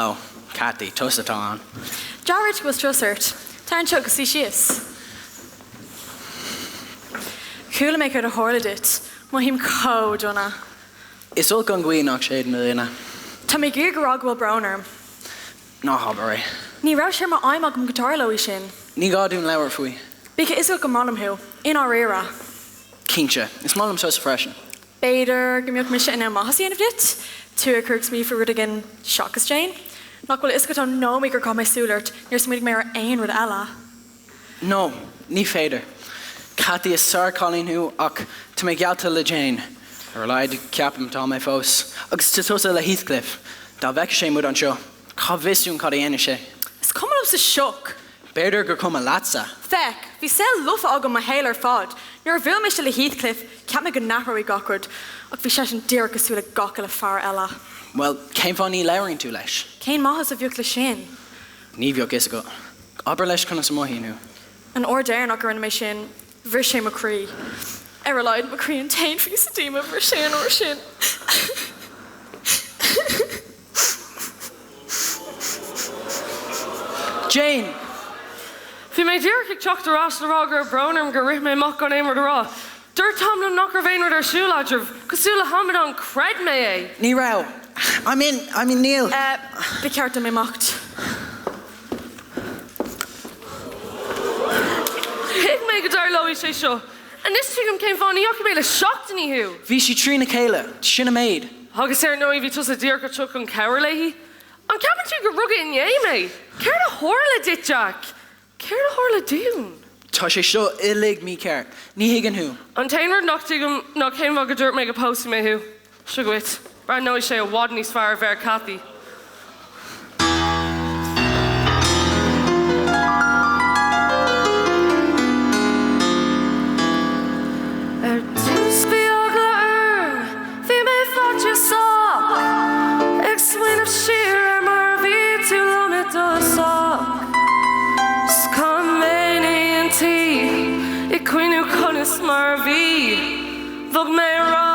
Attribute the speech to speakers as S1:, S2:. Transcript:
S1: Ó, Cathy, tusa atá ann.
S2: Dea-rud go bhfuil strus ort. Tar anseo agus suigh síos. Chuala mé céard a tharla duit. Mothaím chomh dona.
S1: Is olc an ghaoth nach séideann mo dhuine.
S2: Tá mé ag iarraidh a rá go bhfuil brón orm.
S1: Ná habair é.
S2: Ní raibh sé mar aidhm agam go dtarlóidh sin.
S1: Ní gá dúinn labhairt faoi.
S2: Bíodh a fhios agat go maith liom thú. I ndáiríre.
S1: Cinnte. Is maith liom tusa freisin.
S2: B'fhéidir go mbeadh mise in ann maitheas a dhéanamh duit? Tú ag cur ag smaoineamh faoi rud éigin seachas Jane? Nach bhfuil a fhios agat ón nóiméad gur chaith mé súil ort, níor smaoinigh mé ar aon rud eile.
S1: No, ní féidir. Cathy, is sár-chailín thú ach tá mé geallta le Jane. Ar a laghad, ceapaim, tá mé fós. Agus tá tusa le Heathcliff. Dá bhfeicfeadh sé muid anseo, cá bhfios dúinn cad a dhéanfadh sé?
S2: Is cuma liomsa sioc!
S1: B'fhéidir gur cuma leatsa.
S2: Féach, bhí saol lofa agam mo shaol ar fad. Nuair a bhuail mise le Heathcliff, cheap mé go n-athróidh gach rud, ach bhí seisean díreach cosúil le gach uile fear eile.
S1: Bhuel, cén fáth ní labhraíonn tú leis?
S2: Cén maitheas a bheadh le sin?
S1: Ní bheadh fhios agat. Abair leis conas a mothaíonn thú.
S2: An uair deireanach a rinne mé sin, bhris sé mo chroí. Ar a laghad, mo chroí an t-aon phíosa díom a bhris sé an uair sin.
S1: Jane!
S3: Bhí mé díreach ag teacht ar ais le rá go raibh brón orm gur rith mé amach gan aon rud a rá. Dúirt Tom liom nach raibh aon rud ar siúl eadraibh. Cosúil le hamadán, chreid mé é!
S1: Ní raibh. I mean, I mean, níl.
S2: Eh, ba cheart dom imeacht.
S3: Thuig mé go dtarlóidh sé seo. Anois tuigim cén fáth ní fhaca mé le seachtainí thú!
S1: Bhí sí trína chéile, sin an méid.
S3: Agus ar ndóigh bhí tusa díreach ag teacht chun cabhair léi. An gceapann tú gur rugadh inné mé? Céard a tharla duit, Jack? Céard a tharla dúinn?
S1: Tá sé seo uilig mícheart. Ní thuigeann thú.
S3: An t-aon rud nach dtuigim ná cén fáth go dúirt mé go pósfaidh mé thú. Seo dhuit. Breathnóidh sé i bhfad níos fearr ar mhéar Cathy. Ar dtús bhí eagla orm, bhí mé faitíosach, ag smaoineamh siar ar mar a bhí tú liom i dtosach. 'S chaith mé na oícheantaí ag cuimhniú conas mar a bhí, bhog mé ar aghaidh.